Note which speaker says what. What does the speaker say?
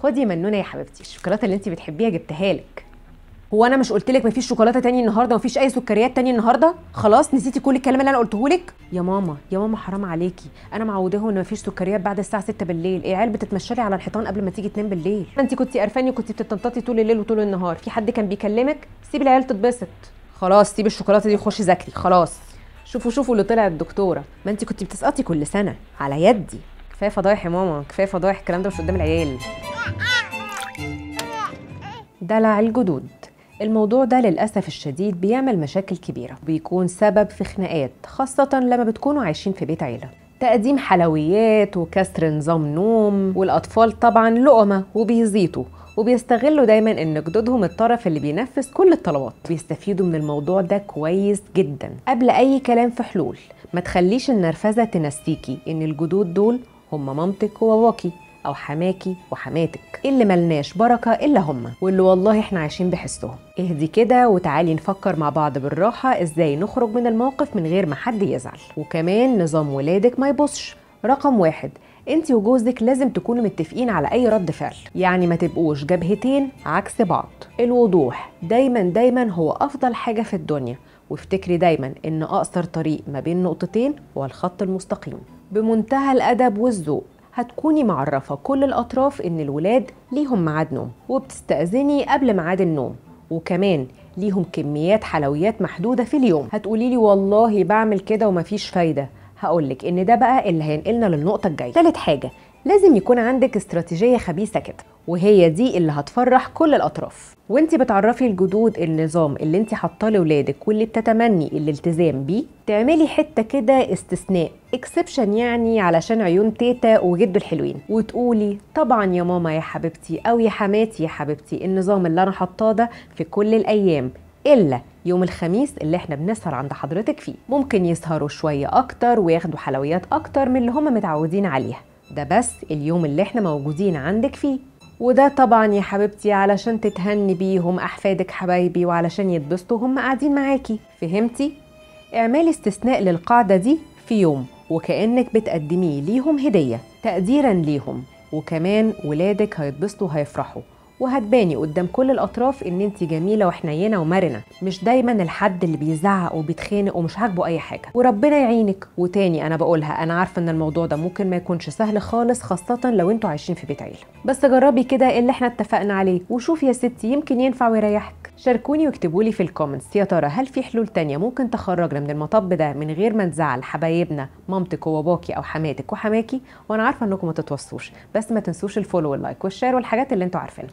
Speaker 1: خدي يا منونه يا حبيبتي الشوكولاتة اللي انت بتحبيها جبتها لك. هو انا مش قلت لك مفيش شوكولاتة تاني النهارده ومفيش اي سكريات تاني النهارده؟ خلاص نسيتي كل الكلام اللي انا قلته لك؟ يا ماما يا ماما حرام عليكي، انا معوداهم ان مفيش سكريات بعد الساعة 6 بالليل. العيال بتتمشى لي على الحيطان قبل ما تيجي تنام بالليل. انت كنتي قرفاني وكنتي بتتنططي طول الليل وطول النهار، في حد كان بيكلمك؟ سيبي العيال تتبسط. خلاص سيبي الشوكولاتة دي وخشي ذاكري خلاص. شوفوا شوفوا اللي طلع الدكتورة، ما انت كنتي بتسقطي كل سنة على يدي. كفاية فضايح يا ماما، كفاية فضايح، الكلام ده مش قدام العيال. دلع الجدود، الموضوع ده للأسف الشديد بيعمل مشاكل كبيرة، بيكون سبب في خناقات خاصة لما بتكونوا عايشين في بيت عيلة. تقديم حلويات وكسر نظام نوم، والأطفال طبعا لقمة وبيزيطوا وبيستغلوا دايما ان جدودهم الطرف اللي بينفذ كل الطلبات، بيستفيدوا من الموضوع ده كويس جدا. قبل اي كلام في حلول، ما تخليش النرفزة تنسيكي ان الجدود دول هم مامتك وباباكي او حماكي وحماتك، اللي ملناش بركة الا هم، واللي والله احنا عايشين بحسهم. اهدي كده وتعالي نفكر مع بعض بالراحة ازاي نخرج من الموقف من غير ما حد يزعل، وكمان نظام ولادك ما يبصش. رقم 1، انت وجوزك لازم تكونوا متفقين على اي رد فعل، يعني ما تبقوش جبهتين عكس بعض. الوضوح دايما دايما هو افضل حاجة في الدنيا، وافتكري دايما ان اقصر طريق ما بين نقطتين هو الخط المستقيم. بمنتهى الادب والذوق هتكوني معرفة كل الأطراف إن الولاد ليهم ميعاد نوم، وبتستأذني قبل ميعاد النوم، وكمان ليهم كميات حلويات محدودة في اليوم. هتقولي لي والله بعمل كده ومفيش فايدة، هقولك إن ده بقى اللي هينقلنا للنقطة الجاية. ثالث حاجة، لازم يكون عندك استراتيجية خبيثة كده، وهي دي اللي هتفرح كل الأطراف. وانت بتعرفي الجدود النظام اللي انت حاطاه لولادك واللي بتتمني الالتزام بيه، تعملي حتة كده استثناء، exception يعني، علشان عيون تيتا وجدو الحلوين، وتقولي طبعا يا ماما يا حبيبتي او يا حماتي يا حبيبتي النظام اللي انا حاطاه ده في كل الايام الا يوم الخميس اللي احنا بنسهر عند حضرتك فيه. ممكن يسهروا شوية اكتر وياخدوا حلويات اكتر من اللي هم متعودين عليها، ده بس اليوم اللي احنا موجودين عندك فيه. وده طبعا يا حبيبتي علشان تتهني بيهم احفادك حبايبي، وعلشان يتبسطوا هم قاعدين معاكي. فهمتي؟ اعملي استثناء للقاعدة دي في يوم، وكأنك بتقدميه ليهم هديه تقديرا ليهم، وكمان ولادك هيتبسطوا وهيفرحوا، وهتباني قدام كل الاطراف ان انت جميلة وحنينه ومرنه، مش دايما الحد اللي بيزعق وبيتخانق ومش عاجبه اي حاجة. وربنا يعينك. وتاني انا بقولها، انا عارفه ان الموضوع ده ممكن ما يكونش سهل خالص، خاصة لو انتوا عايشين في بيت عيله، بس جربي كده اللي احنا اتفقنا عليه وشوفي يا ستي يمكن ينفع ويريحك. شاركوني واكتبوا لي في ال comments يا ترى هل في حلول تانية ممكن تخرجنا من المطب ده من غير ما نزعل حبايبنا مامتك وباباكي او حماتك وحماكي؟ وانا عارفه انكم ما تتوصوش، بس ما تنسوش ال follow وال like وال share والحاجات اللي انتوا عارفينها.